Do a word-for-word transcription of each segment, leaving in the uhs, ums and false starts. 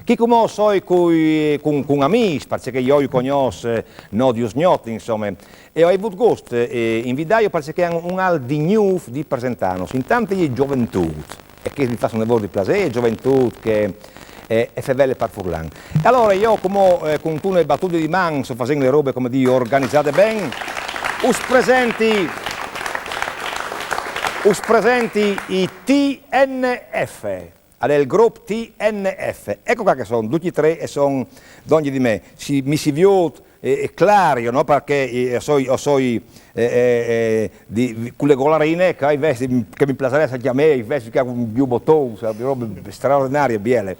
Chi cumò soi cui, cun, cun amîs, parcè che jo ju cognòs, eh, no di usgnot, insome. E o ai vût gust, eh, invitâju parcè che a àn un alc di gnûf di presentânus. Intant i è Gioventût, e che mi fâs une vore di plasê, Gioventût che e, e fevele par furlan. E alore jo cumò, eh, cuntune batude di man, o soi fasint le robe, come dî, organizade ben, us presenti, us presenti i T N F. Al è il grup T N F. Eco ca che a son ducj i trê e a son dongje di me. Si, mi si viôt, eh, eh, clâr, no? Parcè, eh, o soi, o soi, eh, eh, eh, di, di, cu le golarine, che o ai i vestîts, che mi plasarès ancje a me, i vestîts che a àn i botons, robe straordinarie, biele.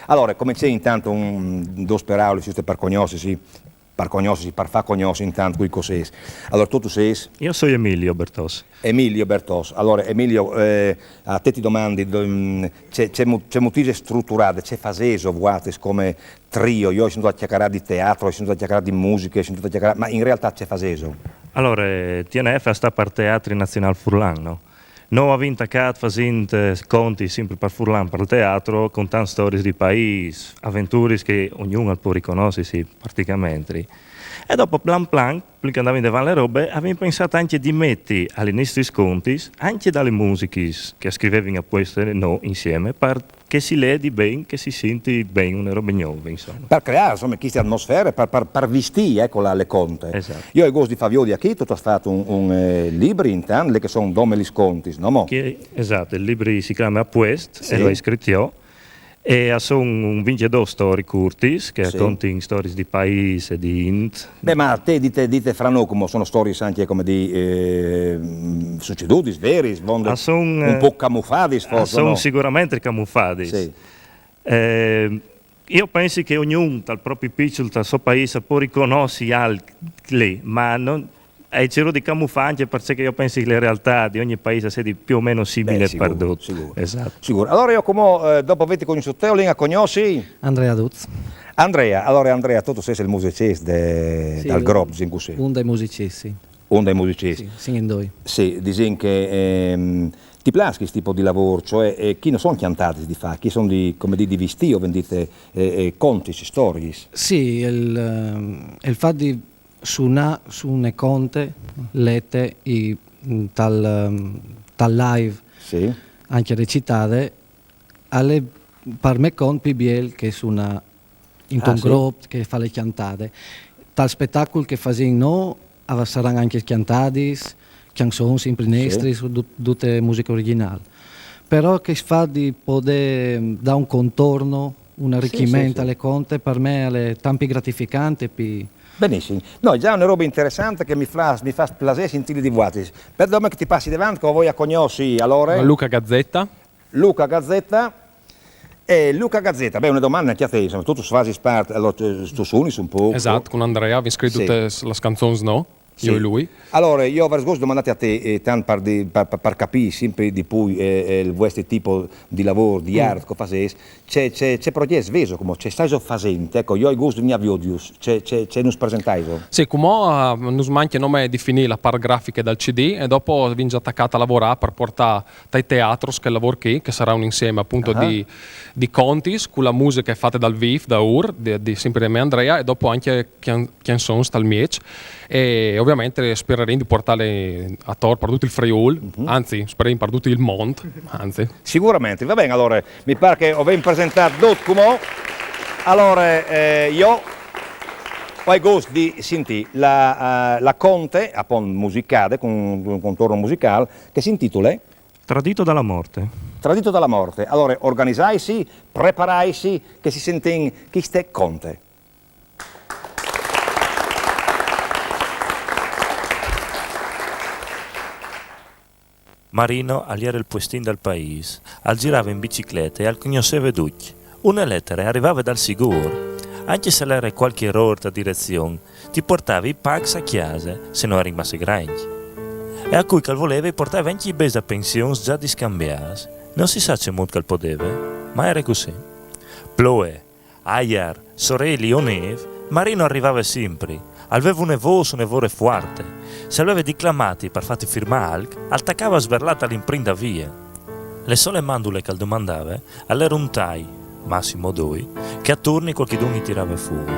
Alore, comencìn intant cun dôs peraulis, juste par cognossisi, par cognossisi, par fâ cognossi intant cui che o sês. Alore, tu, tu sês? Jo o soi Emilio Bertossi. Emilio Bertossi. Alore, Emilio, eh, a te ti domandi, do-, mm, ce, cemût, cemût isal struturade, ce fasêso vuatris come trio? Jo o sint a cjacarâ di teatro, o sint a cjacarâ di musiche, o sint a cjacarâ, ma in realtât ce fasêso? Alore, T N F al sta par Teatri Nazionâl Furlan, no? Nô o vin tacât fasint, eh, contis simpri par furlan, par teatro, contant storiis di paîs, aventuris che ognun al pues riconossisi, sì, pratichementri. E dopo, plan plan, plui che a ndavin devant le robe, o vin pensât ancje di meti a lis nestris contis ancje des musichis che o scrivevin a pueste nô insiemi, par che si ledi ben, che si sinti ben une robe gnove, insome. Par creâ, insome, cheste atmosfere, par, par, par vistî, eco, la, le conte. Esat. Jo o ai gust di fâ viodi achì, tu tu âs fat un, un, eh, libri intant, là che a son dome lis contis, no mo? Che, esat, il libri si clame A Puest, sì, e lu ai scrit jo. E a son vincjedôs storiis curtis, che, sì, a contin storiis di paîs e di int. Beh, ma te dite, dite fra nô, come, a son storiis ancje, come dî, eh, sucedudis, veris, vonde, a son, un, eh, pôc camufadis, forsit, a son, no? Siguramentri camufadis. Sì. Eh, jo o pensi che ognun tal propri piçul, tal so paîs, al pues ricognossi alc li, ma no, o ai cirût di camufâ ancje parcè che jo o pensi che le realtât di ogni paîs e sedi plui o meno simile. Beh, sigûr, par dut. Sigûr. Esat. Sigûr. Alore jo cumò, eh, dopo vêti cognossût te, o lin a cognossi Andrea Duz. Andrea, alore Andrea, tu tu sês il musicist de, sì, dal grup, disìn cussì. Un dai musiciscj, sì. Un dai musiciscj. Sì, sin in doi. Sì, disìn che, ehm, ti plâs chest tipo di lavôr, cioè, eh, chi no son cjantadis di fat, chi son di, come dî, di vistî, o vin dit, eh, eh, contis, storiis. Sì, il, ehm, il fat di sunâ su une conte lete i, mm, tal, ehm, tal live, sì, ancje recitade, al è par me cont plui biel che sunâ intun, ah, sì, grup che al fâs le cjantade. Tal spetacul che o fasìn nô, a saran ancje cjantadis, cjançons simpri, sì, nestris, dut-, dute musiche origjinâl. Però chest fat di podê dâ un contorno, un arricjiment, sì, sì, a le conte, par me al è tant plui gratificant, plui... Benissim. No, al è za une robe interessante che mi fâs, mi fâs plasê sintîle di vuatris. Perdoneme che ti passi devant, che o voi a cognossi, alore, Luca Gazzetta. Luca Gazzetta. E Luca Gazzetta, beh, une domande ancje a te, insome, tu, tu fasis part, alore, tu, tu sunis un pôc. Esat, cun Andrea, o vin scrit, sì, dutis lis cjançons, no? Sì. Jo e lui. Alore, jo o varès gust di domandâti a te, eh, tant par di, par, par, par capî simpri di plui, eh, eh, il vuestri tipo di lavôr, di, mm, art che o fasês, ce, ce, ce progjets vêso, cumò, ce staiso fasint, eco, jo o ai gust di viodius, ce, ce, ce nus presentaiso? Sì, cumò, eh, nus mancje nome di finî la part grafiche dal C D e dopo o vin za tacât a lavorâ par puartâ tai teatros chel lavôr chi, che al sarà un insiemi apont, ah, di, di contis, cu la musiche fate dal vîf, daûr, di, di simpri di me e Andrea, e dopo ancje cjan-, cjançons tal mieç, e ovviamente o sperarìn di puartâle ator par dut il Friûl, mhm, anzit, o sperarìn par dut il mont, anzit. Siguramentri, va ben, alore, mi pâr che o vin presentât dut cumò. Alore, eh, jo o ai gust di sintî la, eh, la conte, apont musicade, cun, cun un contorno musicâl, che si intitule Tradito dalla morte. Tradito dalla morte. Alore, organizaitsi, preparaitsi, che si sintìn cheste conte. Marino al jere il puestin dal paîs, al zirave in biciclete e al cognosseve ducj. Une letare e rivave dal sigûr, ancje se al jere cualchi erôr te direzion, ti puartave i pacs a cjase, se no jerin masse grancj. E a cui che al voleve i puartave ancje i bêçs da pension za discambiâts, no si sa cemût che al podeve, ma al jere cussì. Ploie, aiar, soreli o nêf, Marino al rivave simpri, al veve une vôs une vore fuarte. Se al veve di clamâti par fâti firmâ alc, al tacave a sberlâ tal imprint da vie. Le sole mandule che al domandave al jere un tai, massimo doi, che a turni qualchidun i tirave fûr.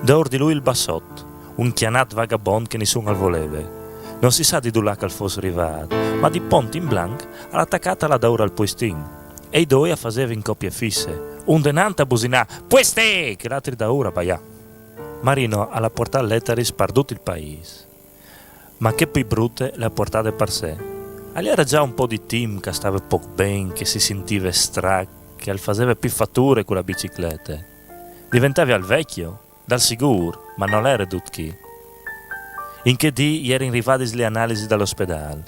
Daûr di lui il Bassot, un cjanât vagabont che nissun al voleve. No si sa di dulà che al fos rivât, ma di pont in blanc al à tacât a lâ daûr al puestin. E i doi a fasevin copie fisse, un denant a businâ: «Puestê!», che l'altri daûr a baià. Marino al à puartât letaris par dut il paîs. Ma chê plui brute le à puartade par se. Al jere za un pôc di timp che al stave pôc ben, che si sintive strac, che al faseve plui fature cu la biciclete. Diventavial vecjo, dal sigûr, ma nol jere dut chi. In chê dì a jerin rivadis lis analisis dal ospedâl.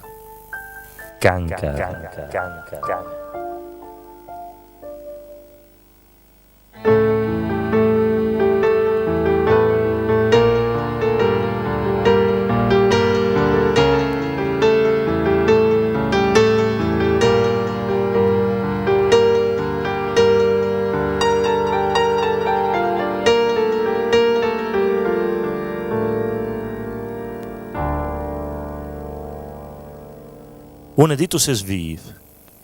Cancar. Une dì tu sês vîf,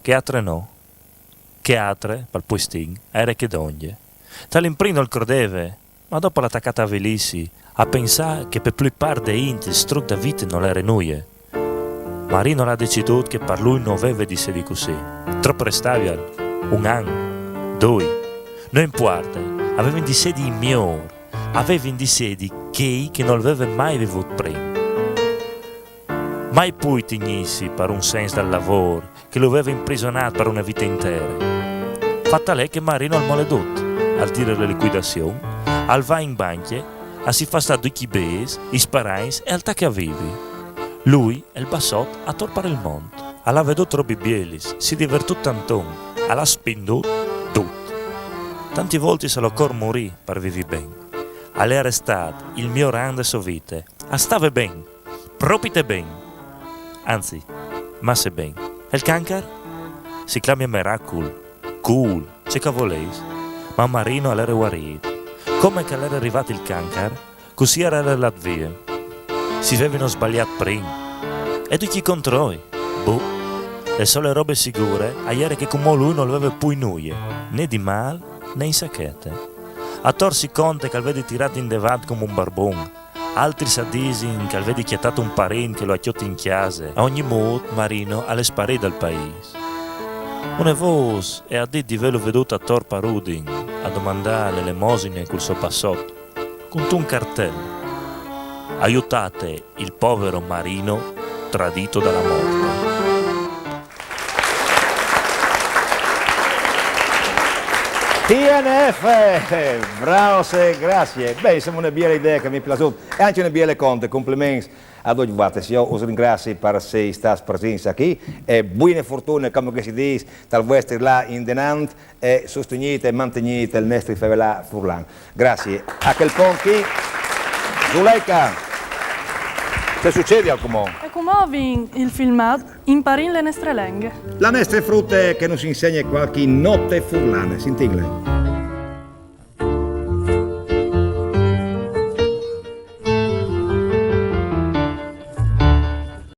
chê altre no. Chê altre, pal puestin, a jere chê dongje. Tal imprin nol crodeve, ma dopo al à tacât a avilîsi, a pensâ che pe plui part de int il struc da vite nol jere nuie. Marino al à decidût che par lui no veve di sedi cussì. Trop restavial? Un an? Doi? No impuarte, a vevin di sedi i miôr, a vevin di sedi chei che nol veve mai vivût prin. Mai plui tignîsi par un sens dal lavôr, che lu veve imprisonât par une vite intere. Fat al è che Marino al mole dut, al tire la licuidazion, al va in bancje, a si fa stâ ducj i bêçs, i sparagns e al tache a vivi. Lui e il Bassot ator par il mont. Al à vedût robis bielis, si à divertût tanton, al à spindût dut. Tantis voltis al ocor murî par vivi ben. Al jere stât il miôr an de sô vite. Al stave ben, propite ben. Anzit, masse ben. E il cancar? Si clamie meracul, cûl, ce che o volês. Ma Marino al jere vuarît. Come che al jere rivât il cancar, cussì al jere lât vie. Si vevino sbaliât prin. E ducj i controi? Buh. La sole robe sigure a jere che cumò lui nol veve plui nuie, ni di mâl, ni in sachete. Ator si conte che al vedi tirât indevant come un barbon, altris a disin che al vedi cjatât un parint che lu à cjolti in cjase. A ogni mût, Marino al è sparît dal paîs. Une vôs e à dit di vêlu vedût ator par Udin, a domandâ la elemosine cul so Bassot, cuntun cartel: «Aiutate il povero Marino tradito dalla morte». T N F, bravo, sì, grazie. Beh, insomma, une biele idee che mi à plasût. E ancje une biele conte, compliments a ducj vualtris. Jo us ringrazi par sei stâts presints achì e buine fortune, come che si dîs, tal vuestri lâ indenant e sostignît e mantignît il nestri fevelâ furlan. Grazie. A chel pont chi, Zuleika, ce sucedial cumò? E cumò o vin il filmât Imparìn la nestre lenghe. La nestre frute che nus insegne cualchi note furlane, sintìnle.